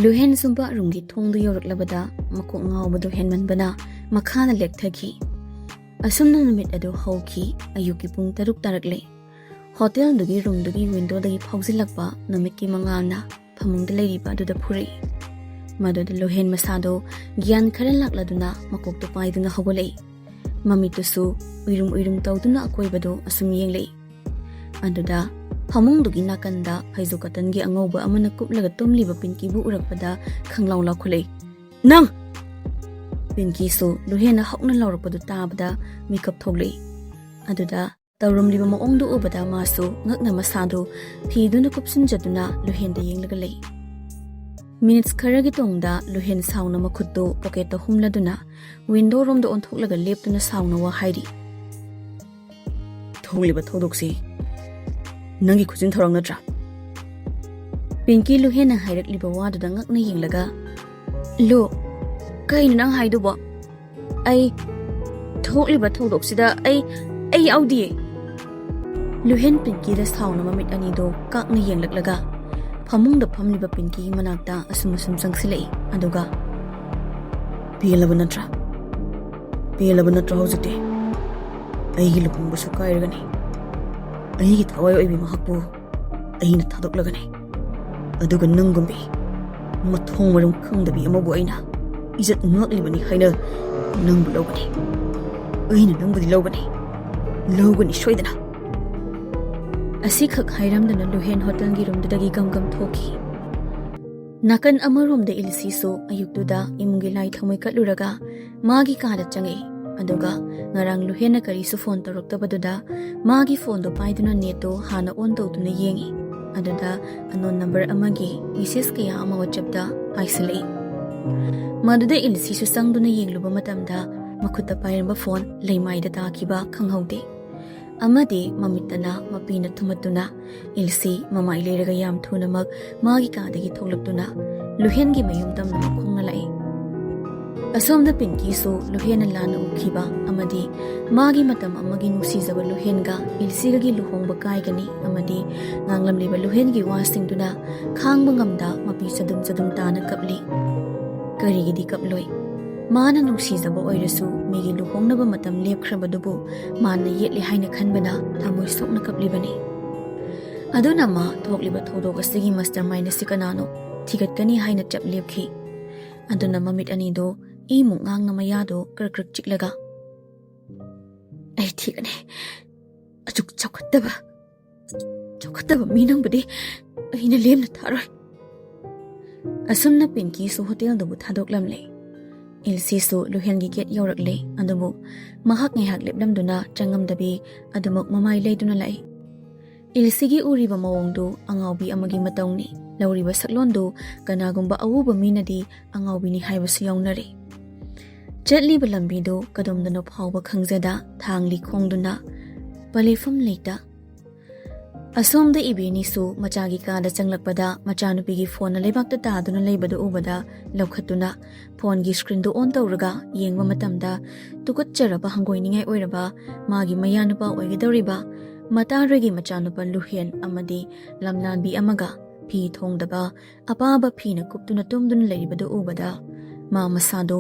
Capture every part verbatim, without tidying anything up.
ꯂꯨꯍꯦꯟ ꯁꯨꯝꯕ ꯔꯨꯝꯒꯤ ꯊꯣꯡꯗꯨ ꯌꯧꯔꯛꯂꯕꯗ ꯃꯀꯣꯛ ꯉꯥꯎꯕꯗꯨ ꯍꯦꯟꯃꯟꯕꯅ ꯃꯈꯥꯗ ꯂꯦꯛꯊꯈꯤ꯫ ꯑꯁꯨꯝꯅ ꯅꯨꯃꯤꯠ ꯑꯗꯨ ꯍꯧꯈꯤ꯫ ꯑꯌꯨꯛꯀꯤ ꯄꯨꯡ ꯇꯔꯨꯛ ꯇꯥꯔꯛꯂꯦ꯫ ꯍꯣꯇꯦꯜꯗꯨꯒꯤ ꯔꯨꯝꯗꯨꯒꯤ ꯋꯤꯟꯗꯣꯗꯒꯤ ꯐꯥꯎꯖꯤꯜꯂꯛꯄ ꯅꯨꯃꯤꯠꯀꯤ ꯃꯉꯥꯜꯅ ꯐꯃꯨꯡꯗ ꯂꯩꯔꯤꯕ ꯑꯗꯨꯗ ꯐꯨꯔꯛꯏ꯫ ꯃꯗꯨꯗ ꯂꯨꯍꯦꯟ ꯃꯁꯥꯗꯣ ꯒ꯭ꯌꯥꯟ ꯈꯔ ꯂꯥꯛꯂꯗꯨꯅ ꯃꯀꯣꯛꯇꯨ ꯄꯥꯏꯗꯨꯅ ꯍꯧꯒꯠꯂꯛꯏ꯫ ꯃꯃꯤꯠꯇꯨꯁꯨ ꯎꯏꯔꯨꯝ ꯎꯏꯔꯨꯝ ꯇꯧꯗꯨꯅ ꯑꯀꯣꯏꯕꯗꯨ ꯑꯁꯨꯝ ꯌꯦꯡꯂꯛꯏ꯫ ꯑꯗꯨꯗ ꯐꯃꯨꯡꯗꯨꯒꯤ ꯅꯥꯀꯟꯗ ꯐꯩꯖꯨ ꯀꯇꯟꯒꯤ ꯑꯉꯧꯕ ꯑꯃꯅ ꯀꯨꯞꯂꯒ ꯇꯨꯝꯂꯤꯕ ꯄꯤꯟꯀꯤꯕꯨ ꯎꯔꯛꯄꯗ ꯈꯪꯂꯥꯎ ꯂꯥꯎꯈꯠꯂꯛꯏ꯫ "ꯅꯪ!" ꯄꯤꯟꯀꯤꯁꯨ ꯂꯨꯍꯦꯟꯅ ꯍꯧꯅ ꯂꯥꯎꯔꯛꯄꯗꯨ ꯇꯥꯕꯗ ꯃꯤꯀꯞ ꯊꯣꯛꯂꯛꯏ꯫ ꯑꯗꯨꯗ ꯇꯧꯔꯝꯂꯤꯕ ꯃꯑꯣꯡꯗꯨ ꯎꯕꯗ ꯃꯥꯁꯨ ꯉꯛꯅ ꯃꯁꯥꯗꯨ ꯐꯤꯗꯨꯅ ꯀꯨꯞꯁꯤꯟꯖꯗꯨꯅ ꯂꯨꯍꯦꯟꯗ ꯌꯦꯡꯂꯒ ꯂꯩ꯫ ꯃꯤꯅꯤꯠꯁ ꯈꯔꯒꯤ ꯇꯨꯡꯗ ꯂꯨꯍꯦꯟ ꯁꯥꯎꯅ ꯃꯈꯨꯠꯇꯨ ꯄꯣꯀꯦꯠꯇ ꯍꯨꯝꯂꯗꯨꯅ ꯋꯤꯟꯗꯣ ꯔꯣꯝꯗ ꯑꯣꯟꯊꯣꯛꯂꯒ ꯂꯦꯞꯇꯨꯅ ꯁꯥꯎꯅ ꯋꯥ ꯍꯥꯏꯔꯤ꯫ "ꯊꯣꯛꯂꯤꯕ ꯊꯧꯗꯣꯛꯁꯤ ꯅꯪꯒꯤ ꯈꯨꯖꯤꯟ ꯊꯧꯔꯥꯡ ꯅꯠꯇ꯭ꯔꯥ?" ꯄꯤꯟꯀꯤ ꯂꯨꯍꯦꯟꯅ ꯍꯥꯏꯔꯛꯂꯤꯕ ꯋꯥꯗꯨꯗ ꯉꯛꯅ ꯌꯦꯡꯂꯒ, "ꯂꯨ, ꯀꯩꯅꯣ ꯅꯪ ꯍꯥꯏꯗꯨꯕꯣ? ꯑꯩ, ꯊꯣꯛꯂꯤꯕ ꯊꯧꯗꯣꯛꯁꯤꯗ ꯑꯩ, ꯑꯩ ꯌꯥꯎꯗꯤꯌꯦ!" ꯂꯨꯍꯦꯟ ꯄꯤꯟꯀꯤꯗ ꯁꯥꯎꯅ ꯃꯃꯤꯠ ꯑꯅꯤꯗꯣ ꯀꯥꯛꯅ ꯌꯦꯡꯂꯛꯂꯒ ꯐꯃꯨꯡꯗ ꯐꯝꯂꯤꯕ ꯄꯤꯟꯀꯤꯒꯤ ꯃꯅꯥꯛꯇ ꯑꯁꯨꯝ ꯑꯁꯨꯝ ꯆꯪꯁꯤꯜꯂꯛꯏ꯫ ꯑꯗꯨꯒ, "ꯄꯦꯜꯂꯕ ꯅꯠꯇ꯭ꯔꯥ? ꯄꯦꯜꯂꯕ ꯅꯠꯇ꯭ꯔꯥ ꯍꯧꯖꯤꯛꯇꯤ? ꯑꯩꯒꯤ ꯂꯨꯍꯣꯡꯕꯁꯨ ꯀꯥꯏꯔꯒꯅꯤ꯫ ꯑꯩꯒꯤ ꯊꯋꯥꯏ ꯑꯣꯏꯕꯤ ꯃꯍꯥꯛꯄꯨ ꯑꯩꯅ ꯊꯥꯗꯣꯛꯂꯒꯅꯤ꯫ ꯑꯗꯨꯒ ꯅꯪꯒꯨꯝꯕꯤ ꯃꯊꯣꯡ ꯃꯔꯝ ꯈꯪꯗꯕꯤ ꯑꯃꯕꯨ ꯑꯩꯅ ꯏꯖꯠ ꯉꯥꯛꯂꯤꯕꯅꯤ ꯍꯥꯏꯅ ꯅꯪꯕꯨ ꯂꯧꯒꯅꯤ꯫ ꯑꯩꯅ ꯅꯪꯕꯨꯗꯤ ꯂꯧꯒꯅꯤ, ꯂꯧꯒꯅꯤ ꯁꯣꯏꯗꯅ!" ꯑꯁꯤꯈꯛ ꯍꯥꯏꯔꯝꯗꯨꯅ ꯂꯨꯍꯦꯟ ꯍꯣꯇꯦꯜꯒꯤ ꯔꯨꯝꯗꯨꯗꯒꯤ ꯒꯝ ꯒꯝ ꯊꯣꯛꯈꯤ꯫ ꯅꯥꯀꯟ ꯑꯃꯔꯣꯝꯗ ꯏꯜꯁꯤꯁꯨ ꯑꯌꯨꯛꯇꯨꯗ ꯏꯃꯨꯡꯒꯤ ꯂꯥꯏ ꯊꯥꯎꯃꯩ ꯀꯠꯂꯨꯔꯒ ꯃꯥꯒꯤ ꯀꯥꯗ ꯆꯪꯉꯛꯏ꯫ ꯑꯗꯨꯒ ꯉꯔꯥꯡ ꯂꯨꯍꯦꯟꯅ ꯀꯔꯤꯁꯨ ꯐꯣꯟ ꯇꯧꯔꯛꯇꯕꯗꯨꯗ ꯃꯥꯒꯤ ꯐꯣꯟꯗꯣ ꯄꯥꯏꯗꯨꯅ ꯅꯦꯠꯇꯣ ꯍꯥꯟꯅ ꯑꯣꯟ ꯇꯧꯗꯨꯅ ꯌꯦꯡꯉꯤ꯫ ꯑꯗꯨꯗ ꯑꯟꯅꯣꯟ ꯅꯝꯕꯔ ꯑꯃꯒꯤ ꯃꯦꯁꯦꯖ ꯀꯌꯥ ꯑꯃ ꯋꯥꯆꯞꯇ ꯄꯥꯏꯁꯤꯜꯂꯛꯏ꯫ ꯃꯗꯨꯗ ꯏꯜꯁꯤꯁꯨ ꯆꯪꯗꯨꯅ ꯌꯦꯡꯂꯨꯕ ꯃꯇꯝꯗ ꯃꯈꯨꯠꯇ ꯄꯥꯏꯔꯝꯕ ꯐꯣꯟ ꯂꯩꯃꯥꯏꯗ ꯇꯥꯈꯤꯕ ꯈꯪꯍꯧꯗꯦ꯫ ꯑꯃꯗꯤ ꯃꯃꯤꯠꯇꯅ ꯃꯄꯤꯅ ꯊꯨꯝꯃꯠꯇꯨꯅ ꯏꯜꯁꯤ ꯃꯃꯥꯏ ꯂꯩꯔꯒ ꯌꯥꯝ ꯊꯨꯅꯃꯛ ꯃꯥꯒꯤ ꯀꯥꯗꯒꯤ ꯊꯣꯛꯂꯛꯇꯨꯅ ꯂꯨꯍꯦꯟꯒꯤ ꯃꯌꯨꯝ ꯇꯝꯅꯕ ꯈꯣꯡꯅ ꯂꯥꯛꯏ꯫ ꯑꯁꯣꯝꯗ ꯄꯤꯡꯀꯤꯁꯨ ꯂꯨꯍꯦꯟꯅ ꯂꯥꯟꯅ ꯎꯈꯤꯕ ꯑꯃꯗꯤ ꯃꯥꯒꯤ ꯃꯇꯝ ꯑꯃꯒꯤ ꯅꯨꯡꯁꯤꯖꯕ ꯂꯨꯍꯦꯟꯒ ꯏꯜꯁꯤꯒꯒꯤ ꯂꯨꯍꯣꯡꯕ ꯀꯥꯏꯒꯅꯤ ꯑꯃꯗꯤ ꯉꯥꯡꯂꯝꯂꯤꯕ ꯂꯨꯍꯦꯟꯒꯤ ꯋꯥꯁꯤꯡꯗꯨꯅ ꯈꯥꯡꯕ ꯉꯝꯗ ꯃꯄꯤ ꯆꯗꯨꯝ ꯆꯗꯨꯝ ꯇꯥꯅ ꯀꯞꯂꯤ꯫ ꯀꯔꯤꯒꯤꯗꯤ ꯀꯞꯂꯣꯏ? ꯃꯥꯅ ꯅꯨꯡꯁꯤꯖꯕ ꯑꯣꯏꯔꯁꯨ ꯃꯤꯒꯤ ꯂꯨꯍꯣꯡꯅꯕ ꯃꯇꯝ ꯂꯦꯞꯈ꯭ꯔꯕꯗꯨꯕꯨ ꯃꯥꯅ ꯌꯦꯠꯂꯦ ꯍꯥꯏꯅ ꯈꯟꯕꯅ ꯊꯃꯣꯏ ꯁꯣꯛꯅ ꯀꯞꯂꯤꯕꯅꯤ꯫ ꯑꯗꯨꯅ ꯃꯥ ꯊꯣꯛꯂꯤꯕ ꯊꯧꯗꯣꯛ ꯑꯁꯤꯒꯤ mastermind ꯑꯁꯤ ꯀꯅꯥꯅꯣ ꯊꯤꯒꯠꯀꯅꯤ ꯍꯥꯏꯅ ꯆꯞ ꯂꯦꯞꯈꯤ꯫ ꯑꯗꯨꯅ ꯃꯃꯤꯠ ꯑꯅꯤꯗꯨ ꯏꯃꯨꯛ ꯉꯥꯡꯅ ꯃꯌꯥꯗꯨ ꯀ꯭ꯔꯛ ꯀ꯭ꯔꯛ ꯆꯤꯛꯂꯒ, "ꯑꯩ ꯊꯤꯒꯅꯤ꯫ ꯑꯁꯨꯛ ꯆꯥꯎꯈꯠꯇꯕ, ꯆꯥꯎꯈꯠꯇꯕ ꯃꯤ ꯅꯪꯕꯨꯗꯤ ꯑꯩꯅ ꯂꯦꯝꯅ ꯊꯥꯔꯣꯏ"꯫ ꯑꯁꯨꯝꯅ ꯄꯤꯡꯀꯤꯁꯨ ꯍꯣꯇꯦꯜꯗꯨꯕꯨ ꯊꯥꯗꯣꯛꯂꯝꯂꯦ꯫ ꯏꯜꯁꯤꯁꯨ ꯂꯨꯍꯦꯟꯒꯤ ꯒꯦꯠ ꯌꯧꯔꯛꯂꯦ꯫ ꯑꯗꯨꯕꯨ ꯃꯍꯥꯛ ꯉꯥꯏꯍꯥꯛ ꯂꯦꯞꯂꯝꯗꯨꯅ ꯆꯪꯉꯝꯗꯕꯤ ꯑꯗꯨꯃꯛ ꯃꯃꯥꯏ ꯂꯩꯗꯨꯅ ꯂꯥꯛꯏ꯫ ꯏꯜꯁꯤꯒꯤ ꯎꯔꯤꯕ ꯃꯑꯣꯡꯗꯨ ꯑꯉꯥꯎꯕꯤ ꯑꯃꯒꯤ ꯃꯇꯧꯅꯤ꯫ ꯂꯧꯔꯤꯕ ꯁꯛꯂꯣꯟꯗꯨ ꯀꯅꯥꯒꯨꯝꯕ ꯑꯎꯕ ꯃꯤꯅꯗꯤ ꯑꯉꯥꯎꯕꯤꯅꯤ ꯍꯥꯏꯕꯁꯨ ꯌꯥꯎꯅꯔꯤ꯫ ꯆꯠꯂꯤꯕ ꯂꯝꯕꯤꯗꯨ ꯀꯗꯣꯝꯗꯅꯣ ꯐꯥꯎꯕ ꯈꯪꯖꯗ ꯊꯥꯡꯂꯤ ꯈꯣꯡꯗꯨꯅ ꯄꯂꯦꯐꯝ ꯂꯩꯇ꯫ ꯑꯁꯣꯝꯗ ꯏꯕꯦꯅꯤꯁꯨ ꯃꯆꯥꯒꯤ ꯀꯥꯗ ꯆꯪꯂꯛꯄꯗ ꯃꯆꯥꯅꯨꯄꯤꯒꯤ ꯐꯣꯟꯅ ꯂꯩꯕꯥꯛꯇ ꯇꯥꯗꯨꯅ ꯂꯩꯕꯗꯨ ꯎꯕꯗ ꯂꯧꯈꯠꯇꯨꯅ ꯐꯣꯟꯒꯤ screenꯗꯨ on ꯇꯧꯔꯒ ꯌꯦꯡꯕ ꯃꯇꯝꯗ ꯇꯨꯀꯠꯆꯔꯕ ꯍꯪꯒꯣꯏꯅꯤꯡꯉꯥꯏ ꯑꯣꯏꯔꯕ ꯃꯥꯒꯤ ꯃꯌꯥꯅꯨꯄꯥ ꯑꯣꯏꯒꯗꯧꯔꯤꯕ ꯃꯇꯥꯔꯣꯏꯒꯤ ꯃꯆꯥꯅꯨꯄꯥ ꯂꯨꯍꯦꯟ ꯑꯃꯗꯤ ꯂꯝꯅꯥꯟꯕꯤ ꯑꯃꯒ ꯐꯤ ꯊꯣꯡꯗꯕ ꯑꯄꯥꯕ ꯐꯤꯅ ꯀꯨꯞꯇꯨꯅ ꯇꯨꯝꯗꯨꯅ ꯂꯩꯔꯤꯕꯗꯨ ꯎꯕꯗ ꯃꯥ ꯃꯁꯥꯗꯨ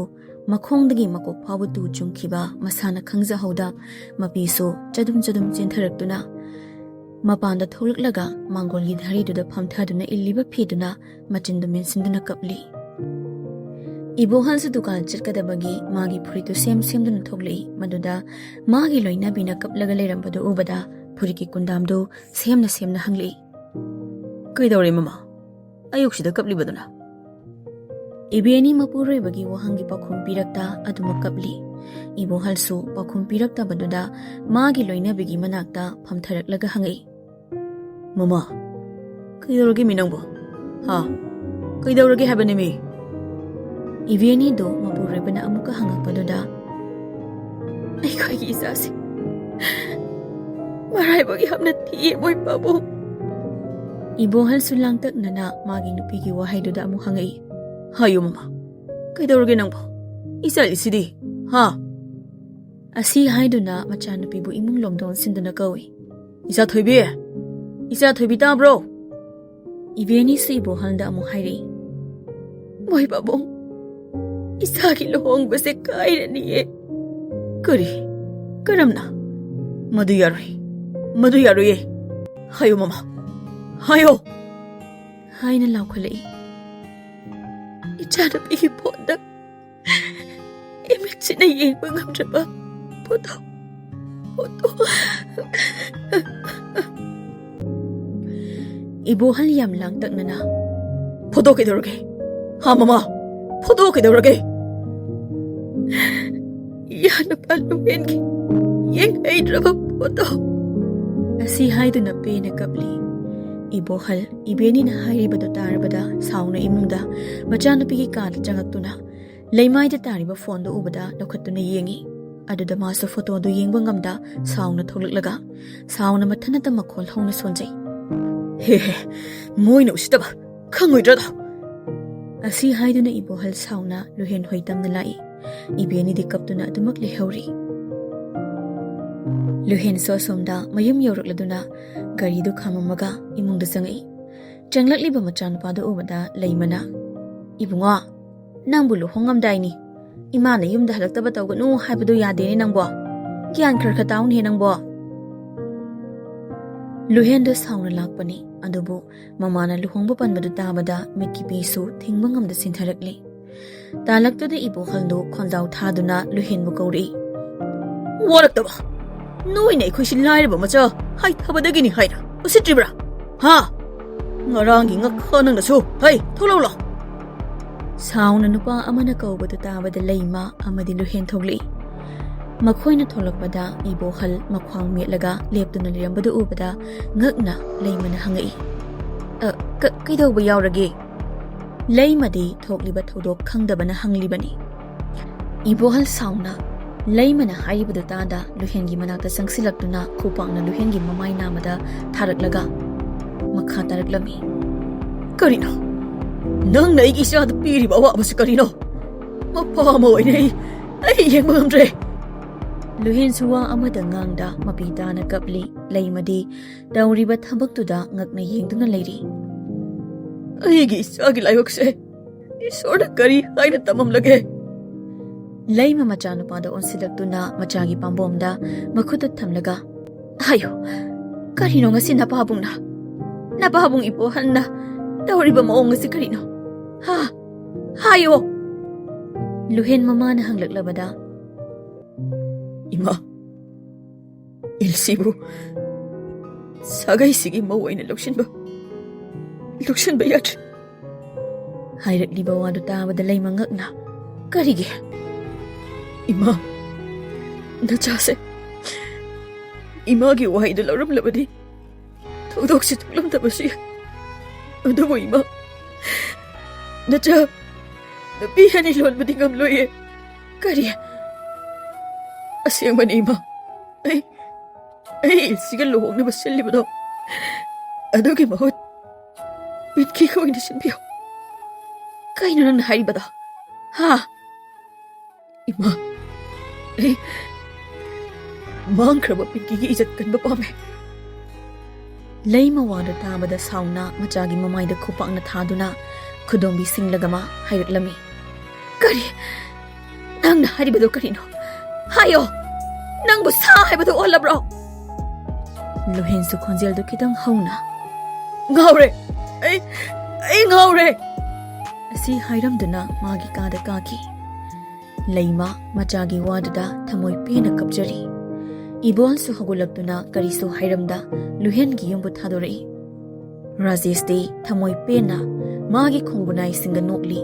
ꯃꯈꯣꯡꯗꯒꯤ ꯃꯀꯣꯛ ꯐꯥꯎꯕ ꯇꯨ ꯆꯨꯡꯈꯤꯕ ꯃꯁꯥꯅ ꯈꯪꯖꯍꯧꯗ ꯃꯄꯤꯁꯨ ꯆꯗꯨꯝ ꯆꯗꯨꯝ ꯆꯦꯟꯊꯔꯛꯇꯨꯅ ꯃꯄꯥꯟꯗ ꯊꯣꯛꯂꯛꯂꯒ ꯃꯥꯡꯒꯣꯜꯒꯤ ꯙꯔꯤꯗꯨꯗ ꯐꯝꯊꯗꯨꯅ ꯏꯜꯂꯤꯕ ꯐꯤꯗꯨꯅ ꯃꯆꯤꯟꯗꯨ ꯃꯦꯟꯁꯤꯟꯗꯨꯅ ꯀꯞꯂꯤ꯫ ꯏꯕꯣꯍꯜꯁꯨ ꯗꯨꯀꯥꯟ ꯆꯠꯀꯗꯕꯒꯤ ꯃꯥꯒꯤ ꯐꯨꯔꯤꯠꯇꯨ ꯁꯦꯝ ꯁꯦꯝꯗꯨꯅ ꯊꯣꯛꯂꯛꯏ꯫ ꯃꯗꯨꯗ ꯃꯥꯒꯤ ꯂꯣꯏꯅꯕꯤꯅ ꯀꯞꯂꯒ ꯂꯩꯔꯝꯕꯗꯨ ꯎꯕꯗ ꯐꯨꯔꯤꯠꯀꯤ ꯀꯨꯟꯗꯥꯝꯗꯨ ꯁꯦꯝꯅ ꯁꯦꯝꯅ ꯍꯪꯂꯛꯏ꯫ "ꯀꯩꯗꯧꯔꯦ ꯃꯃꯥ? ꯑꯌꯨꯛꯁꯤꯗ ꯀꯞꯂꯤꯕꯗꯨꯅ?" ꯏꯕꯦꯅꯤ ꯃꯄꯨꯔꯣꯏꯕꯒꯤ ꯋꯥꯍꯪꯒꯤ ꯄꯥꯎꯈꯨꯝ ꯄꯤꯔꯛꯇ ꯑꯗꯨꯃꯛ ꯀꯞꯂꯤ꯫ ꯏꯕꯣꯍꯜꯁꯨ ꯄꯥꯎꯈꯨꯝ ꯄꯤꯔꯛꯇꯕꯗꯨꯗ ꯃꯥꯒꯤ ꯂꯣꯏꯅꯕꯤꯒꯤ ꯃꯅꯥꯛꯇ ꯐꯝꯊꯔꯛꯂꯒ ꯍꯪꯉꯛꯏ, "ꯃꯃꯥ, ꯀꯩꯗꯧꯔꯒꯦ ꯃꯤ ꯅꯪꯕꯨ? ꯍꯥ? ꯀꯩꯗꯧꯔꯒꯦ ꯍꯥꯏꯕꯅꯦ ꯃꯤ?" ꯏꯕꯦꯅꯤꯗꯨ ꯃꯄꯨꯔꯣꯏꯕꯅ ꯑꯃꯨꯛꯀ ꯍꯪꯉꯛꯄꯗꯨꯗ, "ꯑꯩꯈꯣꯏꯒꯤ ꯏꯆꯥꯁꯤ ꯃꯔꯥꯏꯕꯛ ꯌꯥꯝꯅ ꯊꯤꯌꯦ ꯃꯣꯏ ꯄꯥꯕꯨꯡ"꯫ ꯏꯕꯣꯍꯜꯁꯨ ꯂꯥꯡꯇꯛꯅꯅ ꯃꯥꯒꯤ ꯅꯨꯄꯤꯒꯤ ꯋꯥꯍꯩꯗꯨꯗ ꯑꯃꯨꯛ ꯍꯪꯉꯛꯏ, "ꯍꯥꯏꯌꯨ ꯃꯃꯥ, ꯀꯩꯗꯧꯔꯒꯦ ꯅꯪꯕꯣ?" ꯏꯆꯥ ꯂꯤꯁꯤꯗꯤ, ꯍꯥ?" ꯑꯁꯤ ꯍꯥꯏꯗꯨꯅ ꯃꯆꯥꯅꯨꯄꯤꯕꯨ ꯏꯃꯨꯡ ꯂꯣꯝꯗ ꯑꯣꯟꯁꯤꯟꯗꯨꯅ ꯀꯧꯏ꯫ "ꯏꯆꯥ ꯊꯣꯏꯕꯤ, ꯏꯆꯥ ꯊꯣꯏꯕꯤ, ꯇꯥꯕ꯭ꯔꯣ?" ꯏꯕꯦꯅꯤꯁꯨ ꯏꯕꯣꯍꯜꯗ ꯑꯃꯨꯛ ꯍꯥꯏꯔꯛꯏ꯫ "ꯃꯣꯏ ꯄꯥꯕꯨꯡ, ꯏꯆꯥꯒꯤ ꯂꯨꯍꯣꯡꯕꯁꯦ ꯀꯥꯏꯔꯅꯤꯌꯦ꯫" "ꯀꯔꯤ? ꯀꯔꯝꯅ? ꯃꯗꯨ ꯌꯥꯔꯣꯏ, ꯃꯗꯨ ꯌꯥꯔꯣꯏꯌꯦ꯫ ꯍꯥꯏꯌꯣ ꯃꯃꯥ, ꯍꯥꯏꯌꯣ!" ꯍꯥꯏꯅ ꯂꯥꯎꯈꯠꯂꯛꯏ꯫ ꯏꯆꯥꯅꯨꯄꯤꯒꯤ ꯐꯣꯟꯗ ꯏꯃꯤꯠꯁꯤꯅ ꯌꯦꯡꯕ ꯉꯝꯗ꯭ꯔꯕ ꯐꯣꯇꯣ, ꯐꯣꯇꯣ꯫ ꯏꯕꯣꯍꯜ ꯌꯥꯝ ꯂꯥꯡꯇꯛꯅꯅ, "ꯐꯣꯇꯣ ꯀꯩꯗꯧꯔꯒꯦ? ꯍꯥ ꯃꯃꯥ, ꯐꯣꯇꯣ ꯀꯩꯗꯧꯔꯒꯦ?" "ꯏꯌꯥꯅꯨꯄꯥ ꯂꯨꯍꯦꯟꯒꯤ ꯌꯦꯡꯍꯩꯗ꯭ꯔꯕ ꯐꯣꯇꯣ꯫" ꯑꯁꯤ ꯍꯥꯏꯗꯨꯅ ꯄꯦꯅ ꯀꯞꯂꯤ꯫ ꯏꯕꯣꯍꯜ ꯏꯕꯦꯅꯤꯅ ꯍꯥꯏꯔꯤꯕꯗꯨ ꯇꯥꯔꯕꯗ ꯁꯥꯎꯅ ꯏꯃꯨꯡꯗ ꯃꯆꯥꯅꯨꯄꯤꯒꯤ ꯀꯥꯗ ꯆꯪꯉꯛꯇꯨꯅ ꯂꯩꯃꯥꯏꯗ ꯇꯥꯔꯤꯕ ꯐꯣꯟꯗꯨ ꯎꯕꯗ ꯂꯧꯈꯠꯇꯨꯅ ꯌꯦꯡꯉꯤ꯫ ꯑꯗꯨꯗ ꯃꯥꯁꯨ ꯐꯣꯇꯣꯗꯨ ꯌꯦꯡꯕ ꯉꯝꯗ ꯁꯥꯎꯅ ꯊꯣꯛꯂꯛꯂꯒ ꯁꯥꯎꯅ ꯃꯊꯟꯅꯇ ꯃꯈꯣꯜ ꯍꯧꯅ ꯁꯣꯟꯖꯩ꯫ "ꯍꯦ ꯍꯦ, ꯃꯣꯏꯅ ꯎꯁꯤꯠꯇꯕ ꯈꯪꯉꯣꯏꯗ꯭ꯔꯗ?" ꯑꯁꯤ ꯍꯥꯏꯗꯨꯅ ꯏꯕꯣꯍꯜ ꯁꯥꯎꯅ ꯂꯨꯍꯦꯟ ꯍꯣꯏ ꯇꯝꯅ ꯂꯥꯛꯏ꯫ ꯏꯕꯦꯅꯤꯗꯤ ꯀꯞꯇꯨꯅ ꯑꯗꯨꯃꯛ ꯂꯩꯍꯧꯔꯤ꯫ ꯂꯨꯍꯦꯟꯁꯨ ꯑꯁꯣꯝꯗ ꯃꯌꯨꯝ ꯌꯧꯔꯛꯂꯗꯨꯅ ꯒꯥꯔꯤꯗꯨ ꯈꯥꯝꯃꯝꯃꯒ ꯏꯃꯨꯡꯗ ꯆꯪꯉꯛꯏ꯫ ꯆꯪꯂꯛꯂꯤꯕ ꯃꯆꯥꯅꯨꯄꯥꯗꯨ ꯎꯕꯗ ꯂꯩꯃꯅ, "ꯏꯕꯨꯡꯉꯣ, ꯅꯪꯕꯨ ꯂꯨꯍꯣꯡꯉꯝꯗꯥꯏꯅꯤ꯫ ꯏꯃꯥꯅ ꯌꯨꯝꯗ ꯍꯜꯂꯛꯇꯕ ꯇꯧꯒꯅꯨ ꯍꯥꯏꯕꯗꯨ ꯌꯥꯗꯦꯅꯦ ꯅꯪꯕꯣ꯫ ꯒ꯭ꯌꯥꯟ ꯈꯔ ꯈꯔ ꯇꯥꯎꯅꯦ ꯅꯪꯕꯣ꯫" ꯂꯨꯍꯦꯟꯗꯣ ꯁꯥꯎꯅ ꯂꯥꯛꯄꯅꯤ, ꯑꯗꯨꯕꯨ ꯃꯃꯥꯅ ꯂꯨꯍꯣꯡꯕ ꯄꯟꯕꯗꯨ ꯇꯥꯕꯗ ꯃꯤꯠꯀꯤ ꯄꯤꯁꯨ ꯊꯤꯡꯕ ꯉꯝꯗ ꯆꯤꯟꯊꯔꯛꯂꯤ꯫ ꯇꯥꯂꯛꯇꯨꯗ ꯏꯕꯣꯍꯜꯗꯨ ꯈꯣꯟꯖꯥꯎ ꯊꯥꯗꯨꯅ ꯂꯨꯍꯦꯟꯕꯨ ꯀꯧꯔꯛꯏ꯫ "ꯋꯥꯔꯛꯇꯕ! ꯅꯣꯏꯅ ꯑꯩꯈꯣꯏꯁꯤ ꯂꯥꯏꯔꯕ ꯃꯆꯥ ꯍꯥꯏꯊꯕꯗꯒꯤꯅꯤ ꯍꯥꯏꯅ ꯎꯁꯤꯠꯇ꯭ꯔꯤꯕ꯭ꯔꯥ? ꯍꯥ? ꯉꯔꯥꯡꯒꯤ ꯉꯛꯈꯥ ꯅꯪꯅꯁꯨ, ꯍꯩ, ꯊꯣꯛꯂꯛꯎ ꯂꯥꯎ!" ꯁꯥꯎꯅ ꯅꯨꯄꯥ ꯑꯃꯅ ꯀꯧꯕꯗꯨ ꯇꯥꯕꯗ ꯂꯩꯃ ꯑꯃꯗꯤ ꯂꯨꯍꯦꯟ ꯊꯣꯛꯂꯛꯏ꯫ ꯃꯈꯣꯏꯅ ꯊꯣꯛꯂꯛꯄꯗ ꯏꯕꯣꯍꯜ ꯃꯈ꯭ꯋꯥꯡ ꯃꯦꯠꯂꯒ ꯂꯦꯞꯇꯨꯅ ꯂꯩꯔꯝꯕꯗꯨ ꯎꯕꯗ ꯉꯛꯅ ꯂꯩꯃꯅ ꯍꯪꯉꯛꯏ, "ꯑ, ꯀ-, ꯀꯩꯗꯧꯕ ꯌꯥꯎꯔꯒꯦ?" ꯂꯩꯃꯗꯤ ꯊꯣꯛꯂꯤꯕ ꯊꯧꯗꯣꯛ ꯈꯪꯗꯕꯅ ꯍꯪꯂꯤꯕꯅꯤ꯫ ꯏꯕꯣꯍꯜ ꯁꯥꯎꯅ ꯂꯩꯃꯅ ꯍꯥꯏꯔꯤꯕꯗꯨ ꯇꯥꯗ ꯂꯨꯍꯦꯟꯒꯤ ꯃꯅꯥꯛꯇ ꯆꯪꯁꯤꯜꯂꯛꯇꯨꯅ ꯈꯨꯄꯥꯛꯅ ꯂꯨꯍꯦꯟꯒꯤ ꯃꯃꯥꯏ ꯅꯥꯝꯃꯗ ꯊꯥꯔꯛꯂꯒ ꯃꯈꯥ ꯇꯥꯔꯛꯂꯝꯃꯤ꯫ "ꯀꯔꯤꯅꯣ? ꯅꯪꯅ ꯑꯩꯒꯤ ꯏꯆꯥꯗ ꯄꯤꯔꯤꯕ ꯑꯋꯥꯕꯁꯤ ꯀꯔꯤꯅꯣ? ꯃꯄꯥ ꯑꯃ ꯑꯣꯏꯅ ꯑꯩ, ꯑꯩ ꯌꯦꯡꯕ ꯉꯝꯗ꯭ꯔꯦ꯫ ꯂꯨꯍꯦꯟꯁꯨ ꯋꯥ ꯑꯃꯗ ꯉꯥꯡꯗ ꯃꯄꯤ ꯇꯥꯅ ꯀꯞꯂꯤ꯫ ꯂꯩꯃꯗꯤ ꯇꯧꯔꯤꯕ ꯊꯕꯛꯇꯨꯗ ꯉꯛꯅ ꯌꯦꯡꯗꯨꯅ ꯂꯩꯔꯤ꯫ ꯑꯩꯒꯤ ꯏꯆꯥꯒꯤ ꯂꯥꯏꯕꯛꯁꯦ ꯏꯁꯣꯔꯅ ꯀꯔꯤ ꯍꯥꯏꯅ ꯇꯝꯃꯝꯂꯒꯦ? ꯂꯩꯃ ꯃꯆꯥꯅꯨꯄꯥꯗ ꯑꯣꯟꯁꯤꯜꯂꯛꯇꯨꯅ ꯃꯆꯥꯒꯤ ꯄꯥꯝꯕꯣꯝꯗ ꯃꯈꯨꯠꯇ ꯊꯝꯂꯒ, "ꯍꯥꯏꯌꯨ, ꯀꯔꯤꯅꯣ ꯉꯁꯤ ꯅꯄꯥꯕꯨꯡꯅ, ꯅꯄꯥꯕꯨꯡ ꯏꯕꯣꯍꯟꯅ ꯇꯧꯔꯤꯕ ꯃꯑꯣꯡ ꯑꯁꯤ ꯀꯔꯤꯅꯣ? ꯍꯥ? ꯍꯥꯏꯌꯣ!" ꯂꯨꯍꯦꯟ ꯃꯃꯥꯅ ꯍꯪꯂꯛꯂꯕꯗ, "ꯏꯃꯥ, ꯏꯜꯁꯤꯕꯨ ꯁꯥꯒꯩꯁꯤꯒꯤ ꯃꯧ ꯑꯣꯏꯅ ꯂꯧꯁꯤꯟꯕ, ꯂꯧꯁꯤꯟꯕ ꯌꯥꯗ꯭ꯔꯦ" ꯍꯥꯏꯔꯛꯂꯤꯕ ꯋꯥꯗꯨ ꯇꯥꯕꯗ ꯂꯩꯃ ꯉꯛꯅ, "ꯀꯔꯤꯒꯤ?" "ꯏꯃꯥ, ꯅꯆꯥꯁꯦ ꯏꯃꯥꯒꯤ ꯋꯥꯍꯩꯗꯨ ꯂꯧꯔꯝꯂꯕꯗꯤ ꯊꯧꯗꯣꯛꯁꯤ ꯊꯣꯛꯂꯝꯗꯕꯁꯨ ꯌꯥꯏ꯫ ꯑꯗꯨꯕꯨ ꯏꯃꯥ, ꯅꯆꯥ ꯅꯨꯄꯤ ꯑꯅꯤ ꯂꯣꯟꯕꯗꯤ ꯉꯝꯂꯣꯏꯌꯦ꯫" "ꯀꯔꯤ?" "ꯑꯁꯦꯡꯕꯅꯤ ꯏꯃꯥ, ꯑꯩ, ꯑꯩ ꯏꯜꯁꯤꯒ ꯂꯨꯍꯣꯡꯅꯕ ꯁꯤꯜꯂꯤꯕꯗꯣ ꯑꯗꯨꯒꯤ ꯃꯍꯨꯠ ꯄꯤꯠꯀꯤꯒ ꯑꯣꯏꯅ ꯁꯤꯟꯕꯤꯌꯣ꯫" "ꯀꯩꯅꯣ ꯅꯪꯅ ꯍꯥꯏꯔꯤꯕꯗꯣ? ꯍꯥ?" "ꯏꯃꯥ, ꯑꯩ ꯃꯥꯡꯈ꯭ꯔꯕ ꯄꯤꯡꯀꯤꯒꯤ ꯏꯖꯠ ꯀꯟꯕ ꯄꯥꯝꯃꯦ꯫" ꯂꯩꯃ ꯋꯥꯗꯨ ꯇꯥꯕꯗ ꯁꯥꯎꯅ ꯃꯆꯥꯒꯤ ꯃꯃꯥꯏꯗ ꯈꯨꯄꯥꯛꯅ ꯊꯥꯗꯨꯅ ꯈꯨꯗꯣꯝꯕꯤ ꯁꯤꯡꯂꯒ ꯃꯥ ꯍꯥꯏꯔꯛꯂꯝꯃꯤ, "ꯀꯔꯤ? ꯅꯪꯅ ꯍꯥꯏꯔꯤꯕꯗꯨ ꯀꯔꯤꯅꯣ? ꯍꯥꯏꯌꯣ! ꯅꯪꯕꯨ ꯁꯥ ꯍꯥꯏꯕꯗꯨ ꯑꯣꯜꯂꯕ꯭ꯔꯣ?" ꯂꯨꯍꯦꯟꯁꯨ ꯈꯣꯟꯖꯦꯜꯗꯨ ꯈꯤꯇꯪ ꯍꯧꯅ, "ꯉꯥꯎꯔꯦ! ꯑꯩ, ꯑꯩ ꯉꯥꯎꯔꯦ!" ꯑꯁꯤ ꯍꯥꯏꯔꯝꯗꯨꯅ ꯃꯥꯒꯤ ꯀꯥꯗ ꯀꯥꯈꯤ꯫ ꯂꯩꯃ ꯃꯆꯥꯒꯤ ꯋꯥꯗꯨꯗ ꯊꯃꯣꯏ ꯄꯦꯟꯅ ꯀꯞꯆꯔꯤ꯫ ꯏꯕꯣꯜꯁꯨ ꯍꯧꯒꯠꯂꯛꯇꯨꯅ ꯀꯔꯤꯁꯨ ꯍꯥꯏꯔꯝꯗ ꯂꯨꯍꯦꯟꯒꯤ ꯌꯨꯝꯕꯨ ꯊꯥꯗꯣꯔꯛꯏ꯫ ꯔꯥꯖꯦꯁꯇꯤ ꯊꯃꯣꯏ ꯄꯦꯟꯅ ꯃꯥꯒꯤ ꯈꯣꯡꯒꯨꯅꯥꯏꯁꯤꯡꯒ ꯅꯣꯛꯂꯤ꯫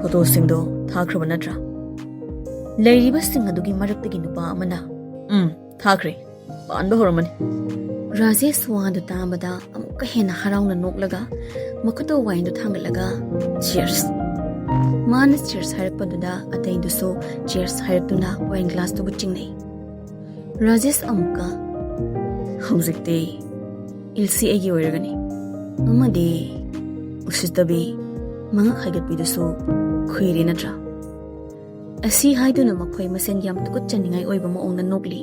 "ꯐꯣꯇꯣꯁꯤꯡꯗꯣ ꯊꯥꯈ꯭ꯔꯕ ꯅꯠꯇ꯭ꯔꯥ?" ꯂꯩꯔꯤꯕꯁꯤꯡ ꯑꯗꯨꯒꯤ ꯃꯔꯛꯇꯒꯤ ꯅꯨꯄꯥ ꯑꯃꯅ, "ꯎꯝ, ꯊꯥꯈ꯭ꯔꯦ꯫ ꯄꯥꯟꯕ ꯍꯧꯔꯝꯃꯅꯤ꯫" ꯔꯥꯖꯦꯁ ꯋꯥꯗꯨ ꯇꯥꯕꯗ ꯑꯃꯨꯛꯀ ꯍꯦꯟꯅ ꯍꯔꯥꯎꯅ ꯅꯣꯛꯂꯒ ꯃꯈꯨꯠꯇ ꯋꯥꯏꯟꯗꯨ ꯊꯥꯡꯒꯠꯂꯒ, "Cheers!" ꯃꯥꯅ cheers ꯍꯥꯏꯔꯛꯄꯗꯨꯗ ꯑꯇꯩꯗꯨꯁꯨ cheers ꯍꯥꯏꯔꯛꯇꯨꯅ ꯋꯥꯏꯟ ꯒ꯭ꯂꯥꯁꯇꯨꯕꯨ ꯆꯤꯡꯅꯩ꯫ ꯔꯥꯖꯦꯁ ꯑꯃꯨꯛꯀ, "ꯍꯧꯖꯤꯛꯇꯤ ꯏꯜꯁꯤ ꯑꯩꯒꯤ ꯑꯣꯏꯔꯒꯅꯤ꯫ ꯑꯃꯗꯤ ꯎꯁꯤꯠꯇꯕꯤ, ꯃꯉꯛ ꯍꯥꯏꯒꯠꯄꯤꯗꯨꯁꯨ ꯈꯨꯏꯔꯦ ꯅꯠꯇ꯭ꯔꯥ?" ꯑꯁꯤ ꯍꯥꯏꯗꯨꯅ ꯃꯈꯣꯏ ꯃꯁꯦꯟ ꯌꯥꯝ ꯇꯨꯀꯠꯆꯅꯤꯡꯉꯥꯏ ꯑꯣꯏꯕ ꯃꯑꯣꯡꯗ ꯅꯣꯛꯂꯤ꯫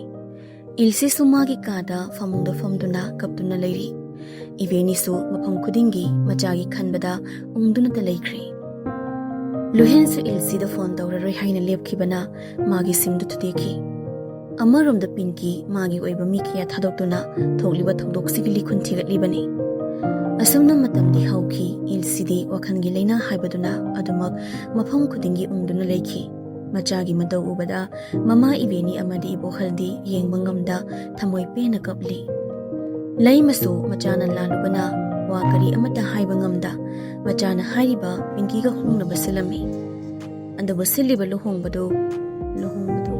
ꯏꯜꯁꯤꯁꯨ ꯃꯥꯒꯤ ꯀꯥꯗ ꯐꯃꯨꯡꯗ ꯐꯝꯗꯨꯅ ꯀꯞꯇꯨꯅ ꯂꯩꯔꯤ꯫ ꯏꯕꯦꯅꯤꯁꯨ ꯃꯐꯝ ꯈꯨꯗꯤꯡꯒꯤ ꯃꯆꯥꯒꯤ ꯈꯟꯕꯗ ꯎꯪꯗꯨꯅꯇ ꯂꯩꯈ꯭ꯔꯦ꯫ ꯂꯨꯍꯦꯟꯁꯨ ꯏꯜꯁꯤꯗ ꯐꯣꯟ ꯇꯧꯔꯔꯣꯏ ꯍꯥꯏꯅ ꯂꯦꯞꯈꯤꯕꯅ ꯃꯥꯒꯤ ꯁꯤꯝꯗꯨ ꯊꯨꯗꯦꯛꯈꯤ꯫ ꯑꯃꯔꯣꯝꯗ ꯄꯤꯟꯀꯤ ꯃꯥꯒꯤ ꯑꯣꯏꯕ ꯃꯤ ꯀꯌꯥ ꯊꯥꯗꯣꯛꯇꯨꯅ ꯊꯣꯛꯂꯤꯕ ꯊꯧꯗꯣꯛꯁꯤꯒꯤ ꯂꯤꯈꯨꯟ ꯊꯤꯒꯠꯂꯤꯕꯅꯤ꯫ ꯑꯁꯨꯝꯅ ꯃꯇꯝꯗꯤ ꯍꯧꯈꯤ꯫ ꯏꯜꯁꯤꯗꯤ ꯋꯥꯈꯜꯒꯤ ꯂꯥꯏꯅꯥ ꯍꯥꯏꯕꯗꯨꯅ ꯑꯗꯨꯃꯛ ꯃꯐꯝ ꯈꯨꯗꯤꯡꯒꯤ ꯎꯪꯗꯨꯅ ꯂꯩꯈꯤ꯫ ꯃꯆꯥꯒꯤ ꯃꯇꯧ ꯎꯕꯗ ꯃꯃꯥ ꯏꯕꯦꯅꯤ ꯑꯃꯗꯤ ꯏꯕꯣꯍꯜꯗꯤ ꯌꯦꯡꯕ ꯉꯝꯗ ꯊꯃꯣꯏ ꯄꯦꯟꯅ ꯀꯞꯂꯤ꯫ ꯂꯩꯃꯁꯨ ꯃꯆꯥꯅ ꯂꯥꯜꯂꯨꯕꯅ ꯋꯥ ꯀꯔꯤ ꯑꯃꯠꯇ ꯍꯥꯏꯕ ꯉꯝꯗ ꯃꯆꯥꯅ ꯍꯥꯏꯔꯤꯕ ꯄꯤꯡꯀꯤꯒ ꯍꯣꯡꯅꯕ ꯁꯤꯜꯂꯝꯃꯤ꯫ ꯑꯗꯨꯕꯨ ꯁꯤꯜꯂꯤꯕ ꯂꯨꯍꯣꯡꯕꯗꯨ, ꯂꯨꯍꯣꯡꯕꯗꯨ꯫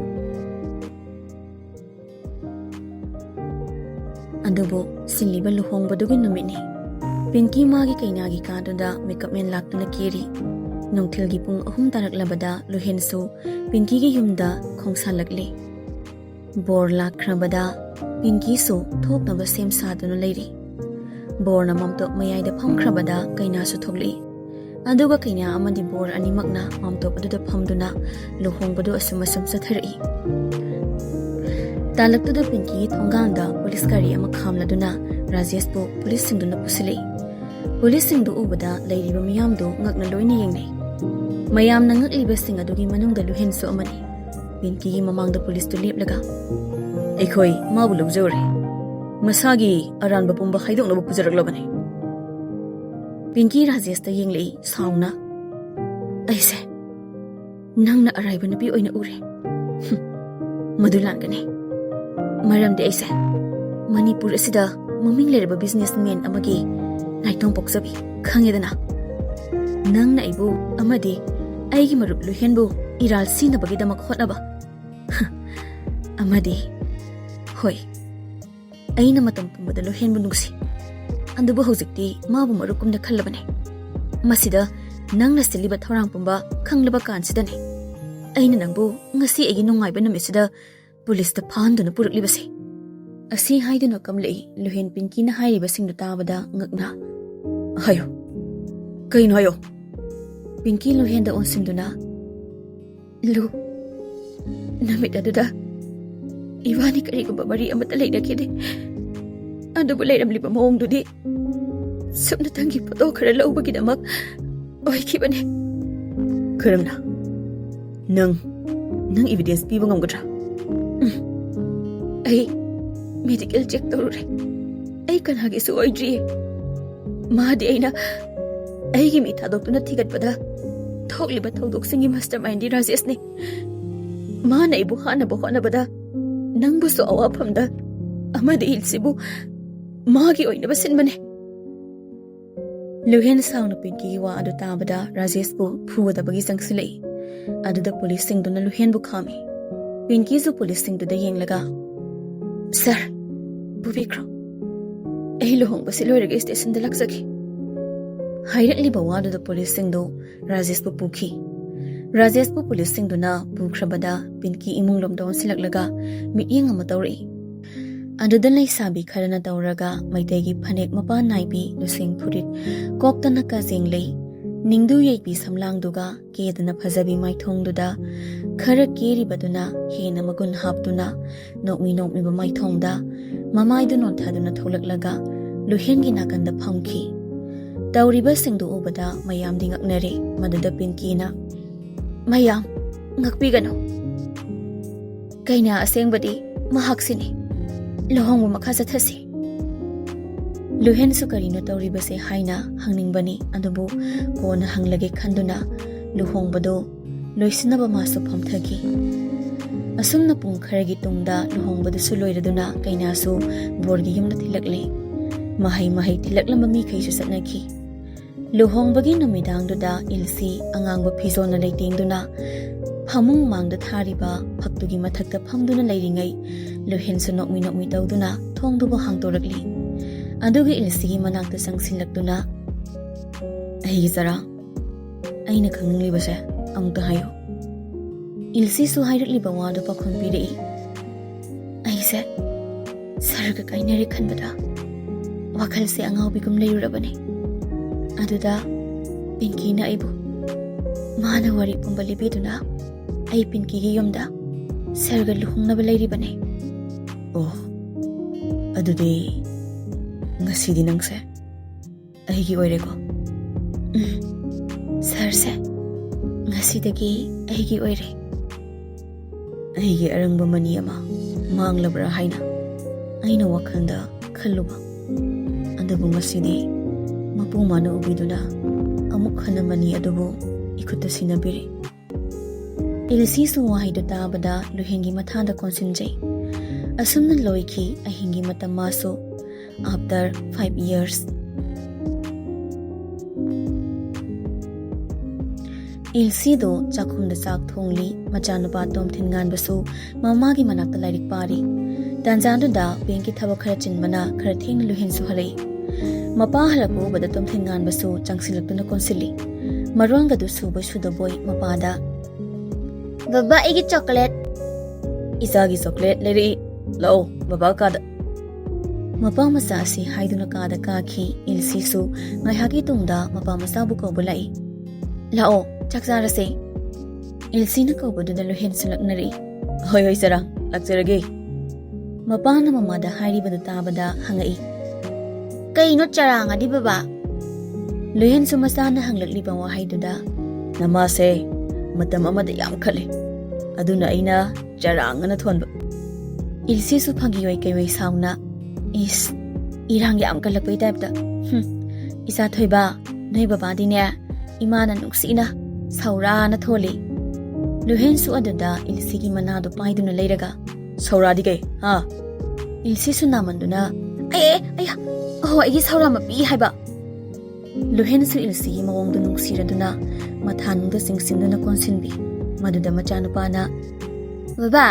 ꯑꯗꯨꯕꯨ ꯁꯤꯜꯂꯤꯕ ꯂꯨꯍꯣꯡꯕꯗꯨꯒꯤ ꯅꯨꯃꯤꯠꯅꯤ꯫ ꯄꯤꯡꯀꯤ ꯃꯥꯒꯤ ꯀꯩꯅꯥꯒꯤ ꯀꯥꯗꯨꯗ ꯃꯦꯀꯞ ꯃꯦꯟ ꯂꯥꯛꯇꯨꯅ ꯀꯦꯔꯤ꯫ ꯅꯨꯡꯊꯤꯜꯒꯤ ꯄꯨꯡ ꯑꯍꯨꯝ ꯇꯥꯔꯛꯂꯕꯗ ꯂꯨꯍꯦꯟꯁꯨ ꯄꯤꯡꯀꯤꯒꯤ ꯌꯨꯝꯗ ꯈꯣꯡꯁꯥꯜꯂꯛꯂꯤ꯫ ꯕꯣꯔ ꯂꯥꯛꯈ꯭ꯔꯕꯗ ꯄꯤꯡꯀꯤꯁꯨ ꯊꯣꯛꯅꯕ ꯁꯦꯝ ꯁꯥꯗꯨꯅ ꯂꯩꯔꯤ꯫ ꯕꯣꯔꯅ ꯃꯥꯝꯇꯣꯞ ꯃꯌꯥꯏꯗ ꯐꯝꯈ꯭ꯔꯕꯗ ꯀꯩꯅꯥꯁꯨ ꯊꯣꯛꯂꯛꯏ꯫ ꯑꯗꯨꯒ ꯀꯩꯅꯥ ꯑꯃꯗꯤ ꯕꯣꯔ ꯑꯅꯤꯃꯛꯅ ꯃꯥꯝꯇꯣꯞ ꯑꯗꯨꯗ ꯐꯝꯗꯨꯅ ꯂꯨꯍꯣꯡꯕꯗꯨ ꯑꯁꯨꯝ ꯑꯁꯨꯝ ꯆꯠꯊꯔꯛꯏ꯫ ꯇꯥꯂꯛꯇꯨꯗ ꯄꯤꯡꯀꯤꯒꯤ ꯊꯣꯡꯒꯥꯟꯗ ꯄꯨꯂꯤꯁ ꯒꯥꯔꯤ ꯑꯃ ꯈꯥꯝꯂꯗꯨꯅ ꯔꯥꯖꯦꯁꯄꯨ ꯄꯨꯂꯤꯁꯁꯤꯡꯗꯨꯅ ꯄꯨꯁꯤꯜꯂꯛꯏ꯫ ꯄꯨꯂꯤꯁꯁꯤꯡꯗꯨ ꯎꯕꯗ ꯂꯩꯔꯤꯕ ꯃꯤꯌꯥꯝꯗꯨ ꯉꯛꯅ ꯂꯣꯏꯅ ꯌꯦꯡꯅꯩ꯫ ꯃꯌꯥꯝꯅ ꯉꯛꯂꯤꯕꯁꯤꯡ ꯑꯗꯨꯒꯤ ꯃꯅꯨꯡꯗ ꯂꯨꯍꯦꯟꯁꯨ ꯑꯃꯅꯤ꯫ ꯄꯤꯡꯀꯤꯒꯤ ꯃꯃꯥꯡꯗ ꯄꯨꯂꯤꯁꯇꯨ ꯂꯦꯞꯂꯒ, "ꯑꯩꯈꯣꯏ ꯃꯥꯕꯨ ꯂꯧꯖꯔꯦ꯫ ꯃꯁꯥꯒꯤ ꯑꯔꯥꯟꯕ ꯄꯨꯝꯕ ꯍꯥꯏꯗꯣꯛꯅꯕ ꯄꯨꯖꯔꯛꯂꯕꯅꯤ꯫" ꯄꯤꯡꯀꯤ ꯔꯥꯖꯦꯁꯇ ꯌꯦꯡꯂꯛꯏ ꯁꯥꯎꯅ꯫ "ꯑꯩꯁꯦ ꯅꯪꯅ ꯑꯔꯥꯏꯕ ꯅꯨꯄꯤ ꯑꯣꯏꯅ ꯎꯔꯦ꯫ ꯍꯨꯝ, ꯃꯗꯨ ꯂꯥꯟꯒꯅꯤ꯫ ꯃꯔꯝꯗꯤ ꯑꯩꯁꯦ ꯃꯅꯤꯄꯨꯔ ꯑꯁꯤꯗ ꯃꯃꯤꯡ ꯂꯩꯔꯕ ꯕꯤꯖꯤꯅꯦꯁꯃꯦꯟ ꯑꯃꯒꯤ ꯅꯥꯏꯇꯣꯝ ꯄꯣꯛꯆꯕꯤ, ꯈꯪꯉꯦꯗꯅ꯫ ꯅꯪꯅ ꯑꯩꯕꯨ ꯑꯃꯗꯤ ꯑꯩꯒꯤ ꯃꯔꯨꯞ ꯂꯨꯍꯦꯟꯕꯨ ꯏꯔꯥꯜ ꯁꯤꯅꯕꯒꯤꯗꯃꯛ ꯍꯣꯠꯅꯕ꯫ ꯑꯃꯗꯤ, ꯍꯣꯏ, ꯑꯩꯅ ꯃꯇꯝ ꯄꯨꯝꯕꯗ ꯂꯨꯍꯦꯟꯕꯨ ꯅꯨꯡꯁꯤ꯫ ꯑꯗꯨꯕꯨ ꯍꯧꯖꯤꯛꯇꯤ ꯃꯥꯕꯨ ꯃꯔꯨꯞꯀꯨꯝꯅ ꯈꯜꯂꯕꯅꯦ꯫ ꯃꯁꯤꯗ ꯅꯪꯅ ꯁꯤꯜꯂꯤꯕ ꯊꯧꯔꯥꯡ ꯄꯨꯝꯕ ꯈꯪꯂꯕ ꯀꯥꯟꯁꯤꯗꯅꯦ ꯑꯩꯅ ꯅꯪꯕꯨ ꯉꯁꯤ ꯑꯩꯒꯤ ꯅꯨꯡꯉꯥꯏꯕ ꯅꯨꯃꯤꯠꯁꯤꯗ ꯄꯨꯂꯤꯁꯇ ꯐꯥꯍꯟꯗꯨꯅ ꯄꯨꯔꯛꯂꯤꯕꯁꯦ꯫" ꯑꯁꯤ ꯍꯥꯏꯗꯨꯅ ꯀꯝꯂꯛꯏ꯫ ꯂꯨꯍꯦꯟ ꯄꯤꯡꯀꯤꯅ ꯍꯥꯏꯔꯤꯕꯁꯤꯡꯗꯨ ꯇꯥꯕꯗ ꯉꯛꯅ, "ꯍꯥꯏꯌꯣ, ꯀꯩꯅꯣ ꯍꯥꯏꯌꯣ?" ꯄꯤꯡꯀꯤ ꯂꯨꯍꯦꯟꯗ ꯑꯣꯟꯁꯤꯟꯗꯨꯅ, ꯂꯨ, ꯅꯨꯃꯤꯠ ꯑꯗꯨꯗ ꯏꯕꯥꯅꯤ ꯀꯔꯤꯒꯨꯝꯕ ꯃꯔꯤ ꯑꯃꯠꯇ ꯂꯩꯅꯈꯤꯗꯦ꯫ ꯑꯗꯨꯕꯨ ꯂꯩꯔꯝꯂꯤꯕ ꯃꯑꯣꯡꯗꯨꯗꯤ ꯁꯨꯞꯅꯇꯪꯒꯤ ꯐꯣꯇꯣ ꯈꯔ ꯂꯧꯕꯒꯤꯗꯃꯛ ꯑꯣꯏꯈꯤꯕꯅꯦ꯫ ꯀꯔꯝꯅ? ꯅꯪ, ꯅꯪ evidence ꯄꯤꯕ ꯉꯝꯒꯗ꯭ꯔꯥ? ꯎꯝ꯫ ꯑꯩ medical check ꯇꯧꯔꯨꯔꯦ꯫ ꯑꯩ ꯀꯅꯥꯒꯤꯁꯨ ꯑꯣꯏꯗ꯭ꯔꯤꯌꯦ꯫ ꯃꯥꯗꯤ ꯑꯩꯅ ꯑꯩꯒꯤ ꯃꯤ ꯊꯥꯗꯣꯛꯇꯨꯅ ꯊꯤꯒꯠꯄꯗ ꯊꯣꯛꯂꯤꯕ ꯊꯧꯗꯣꯛꯁꯤꯡꯒꯤ mastermind ꯗꯤ ꯔꯥꯖꯦꯁꯅꯤ꯫ ꯃꯥꯅ ꯑꯩꯕꯨ ꯍꯥꯠꯅꯕ ꯍꯣꯠꯅꯕꯗ ꯅꯪꯕꯨꯁꯨ ꯑꯋꯥꯐꯝꯗ ꯑꯃꯗꯤ ꯏꯜꯁꯤꯕꯨ ꯃꯥꯒꯤ ꯑꯣꯏꯅꯕ ꯁꯤꯟꯕꯅꯦ꯫ ꯂꯨꯍꯦꯟ ꯁꯥꯎꯅ ꯄꯤꯡꯀꯤꯒꯤ ꯋꯥ ꯑꯗꯨ ꯇꯥꯕꯗ ꯔꯥꯖꯦꯁꯄꯨ ꯐꯨꯒꯗꯕꯒꯤ ꯆꯪꯁꯤꯜꯂꯛꯏ꯫ ꯑꯗꯨꯗ ꯄꯨꯂꯤꯁꯁꯤꯡꯗꯨꯅ ꯂꯨꯍꯦꯟꯕꯨ ꯈꯥꯝꯃꯤ꯫ ꯄꯤꯡꯀꯤꯁꯨ ꯄꯨꯂꯤꯁꯁꯤꯡꯗꯨꯗ ꯌꯦꯡꯂꯒ, "ꯁꯥꯔ, ꯄꯨꯕꯤꯈ꯭ꯔꯣ꯫ ꯑꯩ ꯂꯨꯍꯣꯡꯕꯁꯤ ꯂꯣꯏꯔꯒ ꯁ꯭ꯇꯦꯁꯟꯗ ꯂꯥꯛꯆꯒꯦ" ꯍꯥꯏꯔꯛꯂꯤꯕ ꯋꯥꯗꯨꯗ ꯄꯨꯂꯤꯁꯁꯤꯡꯗꯨ ꯔꯥꯖꯦꯁꯄꯨ ꯄꯨꯈꯤ꯫ ꯔꯥꯖꯦꯁꯄꯨ ꯄꯨꯂꯤꯁꯁꯤꯡꯗꯨꯅ ꯄꯨꯈ꯭ꯔꯕꯗ ꯄꯤꯡꯀꯤ ꯏꯃꯨꯡ ꯂꯣꯝꯗ ꯑꯣꯟꯁꯤꯜꯂꯛꯂꯒ ꯃꯤꯠꯌꯦꯡ ꯑꯃ ꯇꯧꯔꯛꯏ꯫ ꯑꯗꯨꯗ ꯂꯩꯁꯥꯕꯤ ꯈꯔꯅ ꯇꯧꯔꯒ ꯃꯩꯇꯩꯒꯤ ꯐꯅꯦꯛ ꯃꯄꯥꯟ ꯅꯥꯏꯕꯤ, ꯂꯨꯁꯤꯡ ꯐꯨꯔꯤꯠ ꯀꯣꯛꯇꯅ ꯀꯖꯦꯡ ꯂꯩ, ꯅꯤꯡꯗꯨ ꯌꯩꯕꯤ ꯁꯝꯂꯥꯡꯗꯨꯒ ꯀꯦꯗꯅ ꯐꯖꯕꯤ ꯃꯥꯏꯊꯣꯡꯗꯨꯗ ꯈꯔ ꯀꯦꯔꯤꯕꯗꯨꯅ ꯍꯦꯟꯅ ꯃꯒꯨꯟ ꯍꯥꯞꯇꯨꯅ ꯅꯣꯛꯃꯤ ꯅꯣꯛꯃꯤꯕ ꯃꯥꯏꯊꯣꯡꯗ ꯃꯃꯥꯏꯗꯨ ꯅꯣꯟꯊꯗꯨꯅ ꯊꯣꯛꯂꯛꯂꯒ ꯂꯨꯍꯦꯟꯒꯤ ꯅꯥꯀꯟꯗ ꯐꯝꯈꯤ꯫ ꯇꯧꯔꯤꯕꯁꯤꯡꯗꯨ ꯎꯕꯗ ꯃꯌꯥꯝꯗꯤ ꯉꯛꯅꯔꯦ꯫ ꯃꯗꯨꯗ ꯄꯤꯡꯀꯤꯅ, "ꯃꯌꯥꯝ, ꯉꯛꯄꯤꯒꯅꯨ꯫ ꯀꯩꯅꯥ ꯑꯁꯦꯡꯕꯗꯤ ꯃꯍꯥꯛꯁꯤꯅꯤ꯫ ꯂꯨꯍꯣꯡꯕ ꯃꯈꯥ ꯆꯠꯊꯁꯤ꯫" ꯂꯨꯍꯦꯟꯁꯨ ꯀꯔꯤꯅꯣ ꯇꯧꯔꯤꯕꯁꯦ ꯍꯥꯏꯅ ꯍꯪꯅꯤꯡꯕꯅꯤ, ꯑꯗꯨꯕꯨ ꯀꯣꯟꯅ ꯍꯪꯂꯒꯦ ꯈꯟꯗꯨꯅ ꯂꯨꯍꯣꯡꯕꯗꯨ ꯂꯣꯏꯁꯤꯟꯅꯕ ꯃꯥꯁꯨ ꯐꯝꯊꯈꯤ꯫ ꯑꯁꯨꯝꯅ ꯄꯨꯡ ꯈꯔꯒꯤ ꯇꯨꯡꯗ ꯂꯨꯍꯣꯡꯕꯗꯨꯁꯨ ꯂꯣꯏꯔꯗꯨꯅ ꯀꯩꯅꯥꯁꯨ ꯕꯣꯔꯒꯤ ꯌꯨꯝꯗ ꯊꯤꯜꯂꯛꯂꯦ꯫ ꯃꯍꯩ ꯃꯍꯩ ꯊꯤꯜꯂꯛꯂꯝꯕ ꯃꯤꯈꯩꯁꯨ ꯆꯠꯅꯈꯤ꯫ ꯂꯨꯍꯣꯡꯕꯒꯤ ꯅꯨꯃꯤꯗꯥꯡꯗꯨꯗ ꯏꯜꯁꯤ ꯑꯉꯥꯡꯕ ꯐꯤꯖꯣꯜꯅ ꯂꯩꯇꯦꯡꯗꯨꯅ ꯐꯃꯨꯡ ꯃꯥꯡꯗ ꯊꯥꯔꯤꯕ ꯐꯛꯇꯨꯒꯤ ꯃꯊꯛꯇ ꯐꯝꯗꯨꯅ ꯂꯩꯔꯤꯉꯩ, ꯂꯨꯍꯦꯟꯁꯨ ꯅꯣꯛꯃꯤ ꯅꯣꯛꯃꯤ ꯇꯧꯗꯨꯅ ꯊꯣꯡꯗꯨꯕꯨ ꯍꯥꯡꯗꯣꯔꯛꯂꯤ꯫ ꯑꯗꯨꯒ ꯏꯜꯁꯤꯒꯤ ꯃꯅꯥꯛꯇ ꯆꯪꯁꯤꯜꯂꯛꯇꯨꯅ, "ꯑꯩꯒꯤ ꯆꯔꯥ, ꯑꯩꯅ ꯈꯪꯅꯤꯡꯂꯤꯕꯁꯦ ꯑꯃꯨꯛꯇ ꯍꯥꯏꯌꯨ꯫" ꯏꯜꯁꯤꯁꯨ ꯍꯥꯏꯔꯛꯂꯤꯕ ꯋꯥꯗꯨ ꯄꯥꯎꯈꯨꯝ ꯄꯤꯔꯛꯏ꯫ "ꯑꯩꯁꯦ ꯁꯥꯔꯒ ꯀꯥꯏꯅꯔꯦ ꯈꯟꯕꯗ ꯋꯥꯈꯜꯁꯦ ꯑꯉꯥꯎꯕꯤꯒꯨꯝ ꯂꯩꯔꯨꯔꯕꯅꯤ꯫ ꯑꯗꯨꯗ ꯄꯤꯡꯀꯤꯅ ꯑꯩꯕꯨ ꯃꯥꯅ ꯋꯥꯔꯤ ꯄꯨꯝꯕ ꯂꯤꯕꯤꯗꯨꯅ ꯑꯩ ꯄꯤꯟꯀꯤꯒꯤ ꯌꯨꯝꯗ ꯁꯔꯒ ꯂꯨꯍꯣꯡꯅꯕ ꯂꯩꯔꯤꯕꯅꯦ꯫ ꯑꯣ, ꯑꯗꯨꯗꯤ ꯉꯁꯤꯗꯤ ꯅꯪꯁꯦ ꯑꯩꯒꯤ ꯑꯣꯏꯔꯦꯀꯣ? ꯎꯝ, ꯁꯔꯁꯦ ꯉꯁꯤꯗꯒꯤ ꯑꯩꯒꯤ ꯑꯣꯏꯔꯦ꯫ ꯑꯩꯒꯤ ꯑꯔꯪꯕ ꯃꯅꯤ ꯑꯃ ꯃꯥꯡꯂꯕ꯭ꯔꯥ ꯍꯥꯏꯅ ꯑꯩꯅ ꯋꯥꯈꯜꯗ ꯈꯜꯂꯨꯕ꯫ ꯑꯗꯨꯕꯨ ꯉꯁꯤꯗꯤ ꯃꯄꯨ ꯃꯥꯅ ꯎꯕꯤꯗꯨꯅ ꯑꯃꯨꯛ ꯍꯟꯅ ꯃꯅꯤ ꯑꯗꯨꯕꯨ ꯏꯈꯨꯠꯇ ꯁꯤꯟꯅꯕꯤꯔꯦ꯫ ꯏꯜꯁꯤꯁꯨ ꯋꯥꯍꯩꯗꯨ ꯇꯥꯕꯗ ꯂꯨꯍꯦꯟꯒꯤ ꯃꯊꯥꯗ ꯀꯣꯟꯁꯤꯟꯖꯩ꯫ ꯑꯁꯨꯝꯅ ꯂꯣꯏꯈꯤ ꯑꯍꯤꯡꯒꯤ ꯃꯇꯝ ꯃꯥꯁꯨ꯫ After five years, ꯏꯜꯁꯤꯗꯣ ꯆꯥꯛꯈꯨꯝꯗ ꯆꯥꯛ ꯊꯣꯡꯂꯤ꯫ ꯃꯆꯥꯅꯨꯄꯥ ꯇꯣꯝꯊꯤꯟ ꯉꯥꯟꯕꯁꯨ ꯃꯃꯥꯒꯤ ꯃꯅꯥꯛꯇ ꯂꯥꯏꯔꯤꯛ ꯄꯥꯔꯤ꯫ ꯇꯥꯟꯖꯥꯗꯨꯗ ꯕꯦꯡꯀꯤ ꯊꯕꯛ ꯈꯔ ꯆꯤꯟꯕꯅ ꯈꯔ ꯊꯦꯡꯅ ꯂꯨꯍꯦꯟꯁꯨ ꯍꯜꯂꯛꯏ꯫ ꯃꯄꯥ ꯍꯜꯂꯛꯄ ꯎꯕꯗ ꯇꯣꯝꯊꯤꯟ ꯉꯥꯟꯕꯁꯨ ꯆꯪꯁꯤꯜꯂꯛꯇꯨꯅ ꯀꯣꯟꯁꯤꯜꯂꯤ꯫ ꯃꯔꯣꯟꯒꯗꯨ ꯁꯨꯕꯣꯏ ꯁꯨꯗꯕꯣꯏ ꯃꯄꯥꯗ, "ꯕꯕꯥ, ꯑꯩꯒꯤ ꯆꯣꯀ꯭ꯂꯦꯠ!" "ꯏꯆꯥꯒꯤ ꯆꯣꯀ꯭ꯂꯦꯠ ꯂꯩꯔꯛꯏ꯫ ꯂꯥꯛꯑꯣ, ꯕꯕꯥ ꯀꯥꯗ!" ꯃꯄꯥ ꯃꯆꯥ ꯑꯁꯤ ꯍꯥꯏꯗꯨꯅ ꯀꯥꯗ ꯀꯥꯈꯤ꯫ ꯏꯜꯁꯤꯁꯨ ꯉꯥꯏꯍꯥꯛꯀꯤ ꯇꯨꯡꯗ ꯃꯄꯥ ꯃꯆꯥꯕꯨ ꯀꯧꯕ ꯂꯥꯛꯏ꯫ "ꯂꯥꯛꯑꯣ, ꯆꯥꯛ ꯆꯥꯔꯁꯦ!" ꯏꯜꯁꯤꯅ ꯀꯧꯕꯗꯨꯗ ꯂꯨꯍꯦꯟꯁꯨ ꯂꯛꯅꯔꯛꯏ꯫ "ꯍꯣꯏ, ꯍꯣꯏ, ꯆꯔꯥꯡ, ꯂꯥꯛꯆꯔꯒꯦ!" ꯃꯄꯥꯅ ꯃꯃꯥꯗ ꯍꯥꯏꯔꯤꯕꯗꯨ ꯇꯥꯕꯗ ꯍꯪꯉꯛꯏ꯫ "ꯀꯩꯅꯣ ꯆꯔꯥꯡ ꯑꯗꯤ, ꯕꯕꯥ?" ꯂꯨꯍꯦꯟꯁꯨ ꯃꯆꯥꯅ ꯍꯪꯂꯛꯂꯤꯕ ꯋꯥꯍꯩꯗꯨꯗ, "ꯅꯃꯥꯁꯦ ꯃꯇꯝ ꯑꯃꯗ ꯌꯥꯝ ꯈꯠꯂꯦ, ꯑꯗꯨꯅ ꯑꯩꯅ ꯆꯔꯥꯡ ꯑꯅ ꯊꯣꯟꯕ꯫" ꯏꯜꯁꯤꯁꯨ ꯐꯥꯒꯤ ꯑꯣꯏ ꯀꯩ ꯑꯣꯏ ꯁꯥꯎꯅ, "ꯏꯁ, ꯏꯔꯥꯡ ꯌꯥꯝ ꯀꯜꯂꯛꯄꯩ ꯇꯥꯏꯞꯇ꯫ ꯍꯨꯝ, ꯏꯆꯥ ꯊꯣꯏꯕ, ꯅꯣꯏ ꯕꯕꯥꯗꯤꯅꯦ, ꯏꯃꯥꯅ ꯅꯨꯡꯁꯤꯅ ꯁꯧꯔꯥꯅ ꯊꯣꯜꯂꯤ꯫" ꯂꯨꯍꯦꯟꯁꯨ ꯑꯗꯨꯗ ꯏꯜꯁꯤꯒꯤ ꯃꯅꯥꯗꯨ ꯄꯥꯏꯗꯨꯅ ꯂꯩꯔꯒ, "ꯁꯧꯔꯥꯗꯤ ꯀꯩ, ꯍꯥ?" ꯏꯜꯁꯤꯁꯨ ꯅꯥꯃꯟꯗꯨꯅ, "ꯑꯦ, ꯑꯦ, ꯑꯌꯥ, ꯑꯍꯣ, ꯑꯩꯒꯤ ꯁꯧꯔꯥ ꯃꯄꯤ ꯍꯥꯏꯕ!" ꯂꯨꯍꯦꯟꯁꯨ ꯏꯜꯁꯤꯒꯤ ꯃꯑꯣꯡꯗꯨ ꯅꯨꯡꯁꯤꯔꯗꯨꯅ ꯃꯊꯥꯅꯨꯡꯗ ꯆꯤꯡꯁꯤꯟꯗꯨꯅ ꯀꯣꯟꯁꯤꯟꯕꯤ꯫ ꯃꯗꯨꯗ ꯃꯆꯥꯅꯨꯄꯥꯅ, "ꯕꯕꯥ,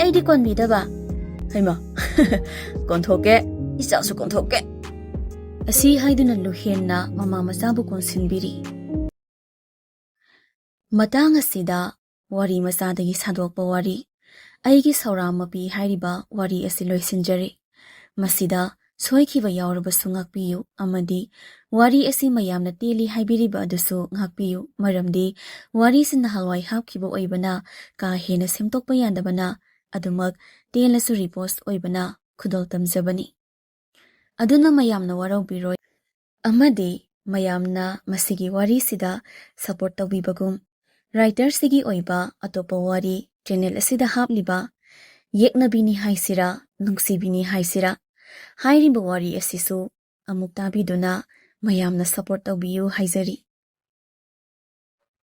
ꯑꯩꯗꯤ ꯀꯣꯟꯕꯤꯗꯕ?" "ꯍꯩꯃ, ꯀꯣꯟꯊꯣꯛꯀꯦ, ꯏꯆꯥꯁꯨ ꯀꯣꯟꯊꯣꯛꯀꯦ!" ꯑꯁꯤ ꯍꯥꯏꯗꯨꯅ ꯂꯨꯍꯦꯟꯅ ꯃꯃꯥ ꯃꯆꯥꯕꯨ ꯀꯣꯟꯁꯤꯟꯕꯤꯔꯤ꯫ ꯃꯇꯥꯡ ꯑꯁꯤꯗ ꯋꯥꯔꯤ ꯃꯆꯥꯗꯒꯤ ꯁꯥꯗꯣꯛꯄ ꯋꯥꯔꯤ, ꯑꯩꯒꯤ ꯁꯧꯔꯥ ꯃꯄꯤ ꯍꯥꯏꯔꯤꯕ ꯋꯥꯔꯤ ꯑꯁꯤ ꯂꯣꯏꯁꯤꯟꯖꯔꯦ꯫ ꯃꯁꯤꯗ ꯁꯣꯏꯈꯤꯕ ꯌꯥꯎꯔꯕꯁꯨ ꯉꯥꯛꯄꯤꯌꯨ, ꯑꯃꯗꯤ ꯋꯥꯔꯤ ꯑꯁꯤ ꯃꯌꯥꯝꯅ ꯇꯦꯜꯂꯤ ꯍꯥꯏꯕꯤꯔꯤꯕ ꯑꯗꯨꯁꯨ ꯉꯥꯛꯄꯤꯌꯨ, ꯃꯔꯝꯗꯤ ꯋꯥꯔꯤꯁꯤ ꯅꯍꯥꯟꯋꯥꯏ ꯍꯥꯞꯈꯤꯕ ꯑꯣꯏꯕꯅ ꯀꯥ ꯍꯦꯟꯅ ꯁꯦꯝꯗꯣꯛꯄ ꯌꯥꯗꯕꯅ, ꯑꯗꯨꯃꯛ ꯇꯦꯜꯂꯁꯨ ꯔꯤꯄꯣꯁ ꯑꯣꯏꯕꯅ ꯈꯨꯗꯣꯜ ꯇꯝꯖꯕꯅꯤ꯫ ꯑꯗꯨꯅ ꯃꯌꯥꯝꯅ ꯋꯥꯔꯧꯕꯤꯔꯣꯏ, ꯑꯃꯗꯤ ꯃꯌꯥꯝꯅ ꯃꯁꯤꯒꯤ ꯋꯥꯔꯤꯁꯤꯗ ꯁꯄꯣꯔꯠ ꯇꯧꯕꯤꯕꯒꯨꯝ, ꯔꯥꯏꯇꯔꯁꯤꯒꯤ ꯑꯣꯏꯕ ꯑꯇꯣꯞꯄ ꯋꯥꯔꯤ ꯆꯦꯅꯦꯜ ꯑꯁꯤꯗ ꯍꯥꯞꯂꯤꯕ ꯌꯦꯛꯅꯕꯤꯅꯤ ꯍꯥꯏꯁꯤꯔꯥ, ꯅꯨꯡꯁꯤꯕꯤꯅꯤ ꯍꯥꯏꯁꯤꯔꯥ, ꯍꯥꯏꯔꯤꯕ ꯋꯥꯔꯤ ꯑꯁꯤꯁꯨ ꯑꯃꯨꯛ ꯇꯥꯕꯤꯗꯨꯅ ꯃꯌꯥꯝꯅ ꯁꯄꯣꯔꯠ ꯇꯧꯕꯤꯌꯨ ꯍꯥꯏꯖꯔꯤ꯫